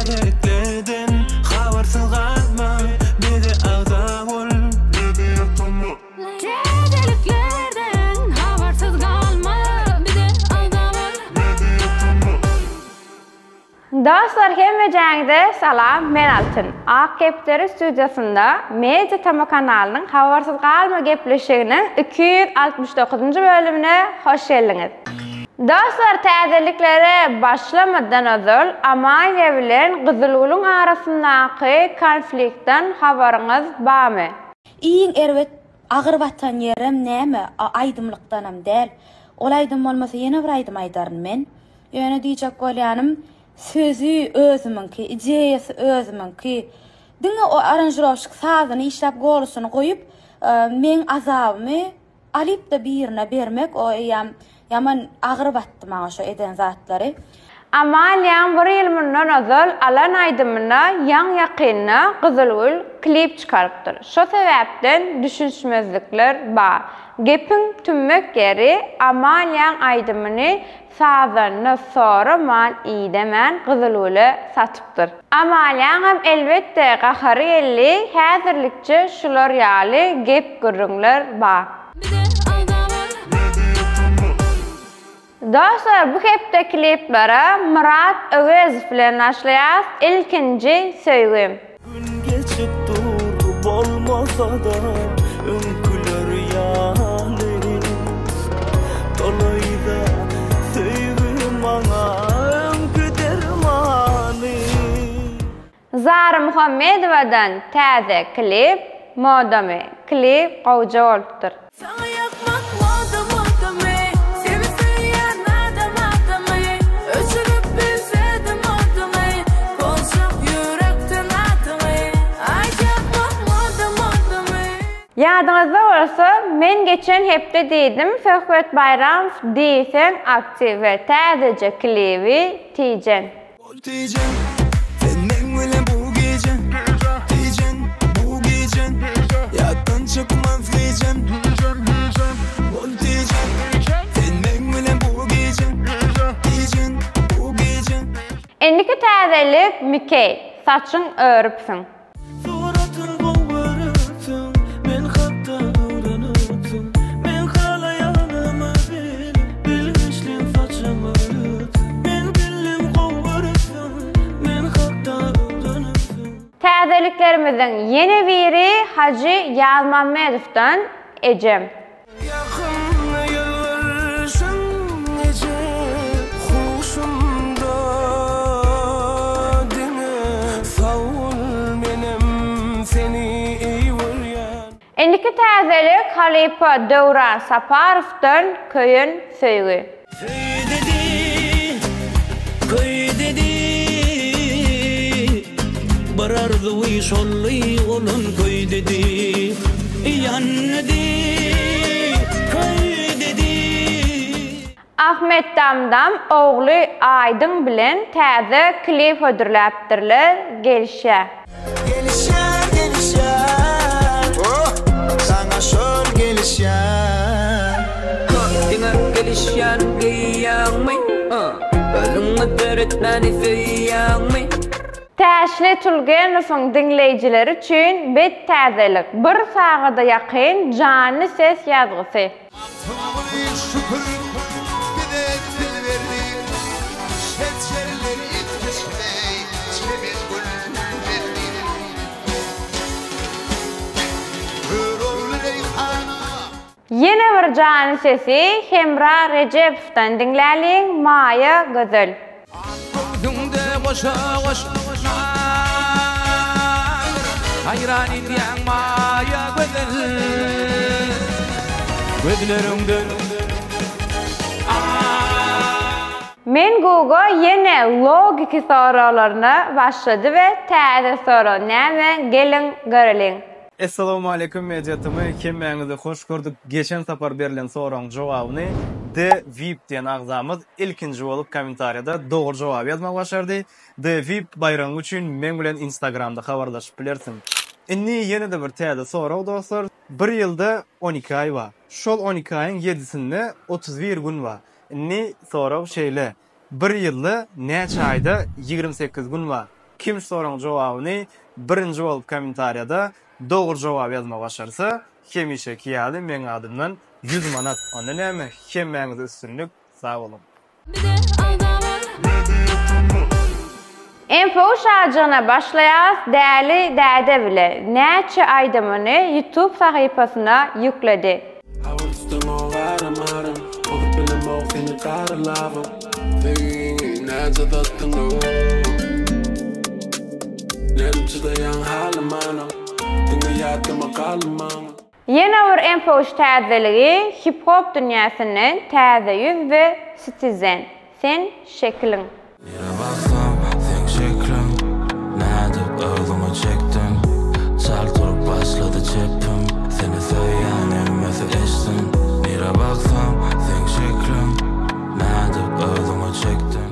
Täzeliklerden habarsyz galma bize agza bol. Täzeliklerden habarsyz galma bize agza bol. Dostlar hemmejäňize salam men Altyn. Ak kepderi studiýasynda Media TM kanalynyň Habarsyz galma gepleşiginiň 269-njy bölümine hoş geldiňiz. Dostlar täzeliklere başlamadan ozal Amaliýa bilen Gyzylgülüň arasyndaky konfliktden habaryňyz bamy? Iň erbet agyr batan ýerem näme aýdymlykdanam däl. Ol aýdym bolmasa ýene bir aýdym aýdaryn men. Ýöne diýjek bolýanym sözi özümiňki, ideýasy özümiňki. Diňe o aranžirowşik sazyny işläp golosyny goýup meň azabymy alypda birine bermek o eýýäm ýaman agyr batdy maňa şo eden zatlary. Amaliýaň bir ýyl mundan ozal alan aýdymyna ýaň-ýakynda Gyzylgül klip çykarypdyr. Şo sebäpden düşünişmezlikler bar. Gepiň tümmek ýeri Amaliýaň aýdymyny sazanda soraman idemän Gyzylgüle satypdyr. Amaliýaňam elbetde gahary geldi, häzirlikçe şular ýaly gep-gürrüňler bar. Dostlar bu hepde kliplere Myrat Öwezow bilen başlaýas ilkinji söýgim. Gün geçip dur bolmasa-da öňküler ýaly Golaýda söýgi maňa öňki dermany. Zara Muhammedowadan täze klip Modamy klip gowja bolupdyr. Saňa ýakmak moda modamy Seni söýýän adam adamy Öçürip bilsedim oduňy Boljak ýürekden adyňy Aýtjakmak moda modamy. Ýadyňyzda bolsa men geçen hepde diýdim Söhbet Baýramow diýseň aktiw we täzeje klibi Tijen. Bol tijen, sen meň bilen bu gije Tijen, bu gije, ýatdan çykmaz gijem Bol tijen, sen meň bilen bu gije Tijen, bu gije. Indiki täzelik Mikey, saçyň örüpsiň. Suratyň gowy görüpsiň, men hakda öwrenipsiň. Men halaýanymy bilip, bilgiçlin saçyň örüpsiň. Men bildim gowy görüpsiň, men hakda öwrenipsiň. Täzeliklerimiziň ýene biri Hajy Ýazmammedowdan Ejem. Ýakymly ýylgyrşyň eje huşumda diňe sag bol menem seni eý görýän. Indiki täzelik halypa Döwran Saparowdan Köýen söýgi. Söý dedi, köý dedi, Bir arzuwy şoldy olam köý dedi, Ýan dedi, köý dedi. Ahmet Damdam ogly Aýdyň bilen täze klip hödürläpdirler Gelişýä. Gelişýär, gelişýär, oh, saňa şol gelişýär. Diňe gelişýän geýýäňmi, Özüňe seretmäni söýýäňmi? Täşli Tulgenowyň diňleýjileri üçin bet täzelik, bir sagada ýakyn janly ses ýazgysy. Magtymguly şükür bize dil berdi, Şejerleri keşdeý çemen gül berdi. Görogly reýhana. Ýene bir janly sesi Hemra Rejepowdan diňläliň Maýa Gözel. Ak göwsüňde goşa goş nar, Haýran edýäň maýa gözel. Gözleriňde ah. Men Gugo ýene logiki soraglaryna başlady we täze sorag näme geliň göreliň. Essalawmaleýkum Media TM hemmäňizi hoş gördük geçen sapar berlen soragyň jogabyny The Vip diýen agzamyz ilkinji bolup kommentariýada dogry jogaby ýazmagy başardy The Vip baýragyň üçin meň bilen instagramda habarlaşyp bilersiň Indi ýene-de bir täze sorag dostlar bir ýylda 12 aý bar şol 12 aýyň ýedisinde 31 gün bar indi sorag şeýle bir ýylda näçe aýda 28 gün bar. Kim şu soragyň jogabyny birinji bolup kommentariýada dogry jogaby ýazmagy başarsa, hemişeki ýaly meň adymdan 100 manat. Onda näme, hemmäňize üstünlik, sag boluň! Info şajygyna başlaýas Däli däde bile näçe aýdymyny youtube sahypasyna ýükledi. Habar tutamok aram-aram, Bozup bilemok seni gara lawam. Söýgiňi näce satdyň-ow? Nädip çydaýaň halymanam, Diňe ýatlama galdy maňa. Ýene bir MPUş täzeligi hip-hop dünýäsinden täze ýüz we Citizen. Sen şekiliň. Nirä baksam seň şekliň Nädip özüňe çekdiň Çalt urup başlady çepim Seni söýýän hemmesi eştsin Nirä baksam seň şekliň Nädip özüňe çekdiň.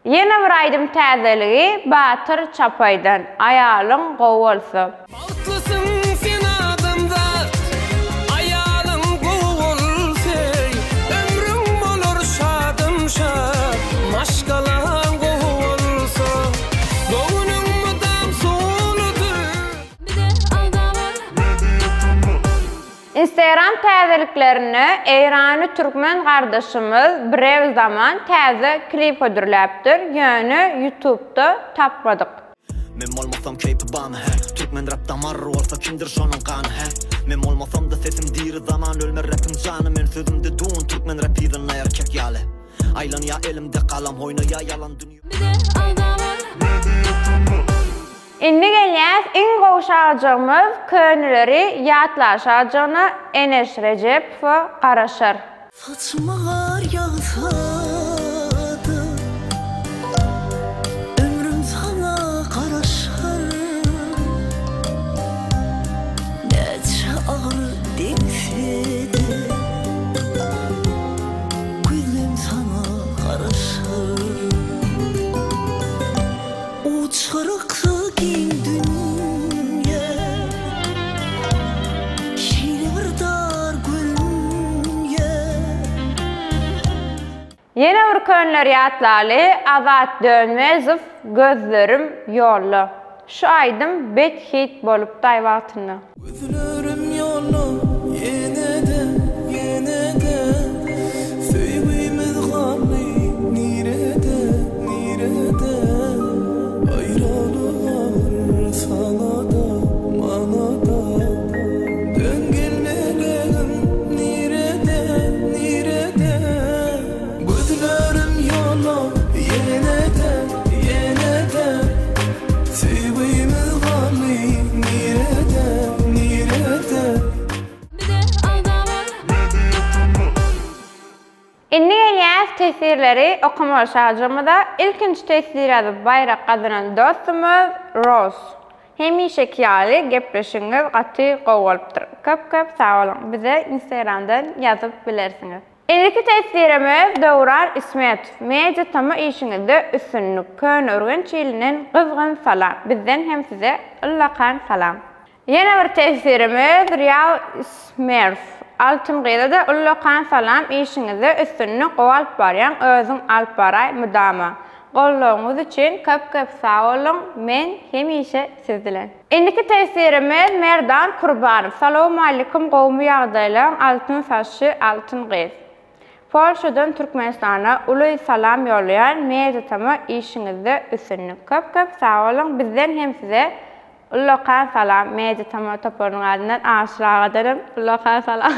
Ýene bir aýdym täzeligi Batyr Çapaýdan Aýalyň gowy bolsa. Bagtlysyň sen adamzat Aýalyň gowy bolseý Ömrüň bolar şadam şat Maşgalaň gowy bolsa Göwnüň mydam suwludyr. Instagram täzeliklerinde eýranly türkmen gardaşymyz Brew Zaman täze klip hödürläpdir, ýöne ýutubda tapmadyk. Men bolmasam keýpi bamy hä Türkmen rap damar bolsa kimdir şonuň gany hä Men bolmasamda sesim diri zaman ölmer rapiň jany men sözümde dun türkmen rap yzynda erkek ýaly Aýlanýa elimde galam oýnaýa ýalan dünýe. Indi gelýäs iň gowy şajygymyz köneleri ýatlar şajygyna Eneş Rejepowa garaşar. Saçyma gar ýagsa-da, ömrüm saňa garaşar. Näçe agyr degse-de, gözlem saňa garaşar. Uçaryksa giň dünýä, şeýle bir dar görünýär. Ýene bir könleri ýatlaly Azat Dönmezow Gözlerim ýolda. Şu aýdym bet hit bolupdaý wagtynda. Gözlerim ýolda ýene-de, ýene-de Söýgimiz galdy nirede, nirede Aýralyk agyr saňa-da, maňa-da Dön gel melegiň nirede, nirede Gözlerim ýolda ýene-de, ýene-de Söýgimiz galdy nirede, nirede. Indi gelýäs teswirleri okamaly şajygymyza. Ilkinji teswir ýazyp baýrak gazanan dostumyz Rose. Hemişeki ýaly gepleşigiňiz gaty gowy bolupdyr. Köp köp sag boluň. Bize instagramdan ýazyp bilersiňiz. Indiki teswirimiz Döwran Ismetow Media tama işiňizde üstünlik Köneürgenç ilinden gyzgyn salam bizden hem size ullakan salam. Ýene bir teswirimiz Real Smerf Altyn gyzada ullakan salam işiňizde üstünlik gowy alyp barýaň özüň alyp baraý mydama goldawyňyz üçin köp köp sag boluň men hemişe siz bilen. Indiki teswirimiz Merdan Kurbanow Salowmalikim gowmy ýagdaýlaň altyn saçly altyn gyz. Polşadan Türkmenistana uly salam ýollaýan Media Tama işiňizde üstünlik köp köp sag boluň bizden hem size ullakan salam Media Tama toparynyň adyndan Aşyr agadan hem ullakan salam.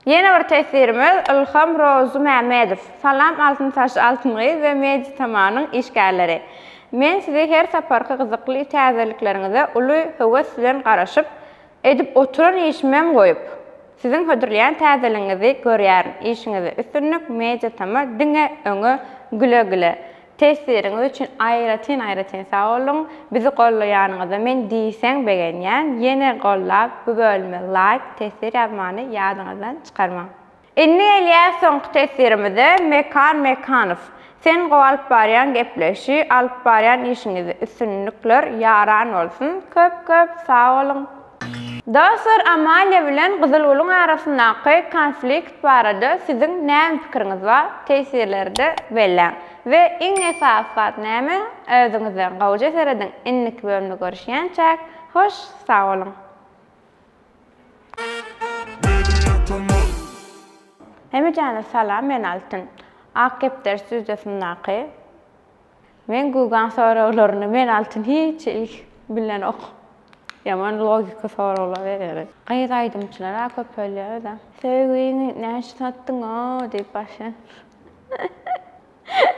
Ýene bir teswirimiz Ylham Rozymämmedow. Salam Altyn saçly Altyn gyz we Media Tamanyň işgärleri. Men sizi her saparky gyzykly täzelikleriňize uly höwes bilen garaşyp, edip oturan işimem goýup, siziň hödürleýän täzeligiňizi görýärin. Işiňizde üstünlik Media Tama diňe öňe güle güle. Teswiriňiz üçin aýratyn aýratyn sag boluň. Bizi gollaýanyňyza men diýseň begenýän. Ýene gollap bu bölüme laýk, teswir ýazmany ýadyňyzdan çykarmaň. Indi gelýäs soňky teswirimize Mekan Mekanow. Sen gowy alyp barýaň gepleşi, alyp barýan işiňizde üstünlikler ýaran bolsun. Köp köp sag boluň. Dostlar Amalia bilen Gyzylgülüň arasyndaky konflikt barada siziň näme pikiriňiz bar tesirlerde belläň. We iň esasy zat näme? Özüňize gowja serediň. Indiki bölümde görüşýänçäk, hoş sag boluň. Hemejäne salam men Altyn. Ak kepderi studiýasyndaky Men Gugaň soraglaryny men Altyn hiç hili bilenok. Ýaman logika soraglar berýär. Gyz aýdymçylar-a köpelýär özä. Söýgiňi näçe satdyň-ow diýip başlaýar.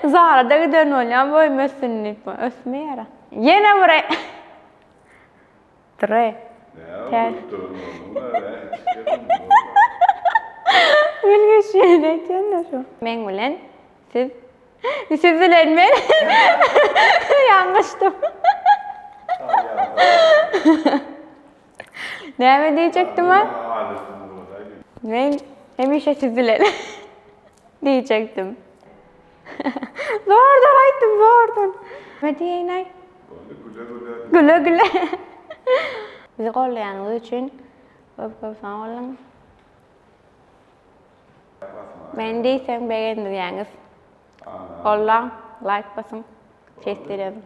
Zara-da giden bolýan boýum össün diýip, ösmeýär-ä. Ýene bir Dre. Näme gülüp duran bolduň-a, Bilgeşleýin aýtýan-da şu. Meň bilen siz Siz bilen men ýalňyşdym. Näme diýjekdim-a? Men hemişe siz bilen diýjekdim. Zordan aýtdym, zordan. Näme diýeýin-aý? Güle güle. Bizi goldaýanyňyz üçin köp köp sag boluň. Meni diýseň begendirýäňiz. Gollaň, laýk basyň, teswir ýazyň.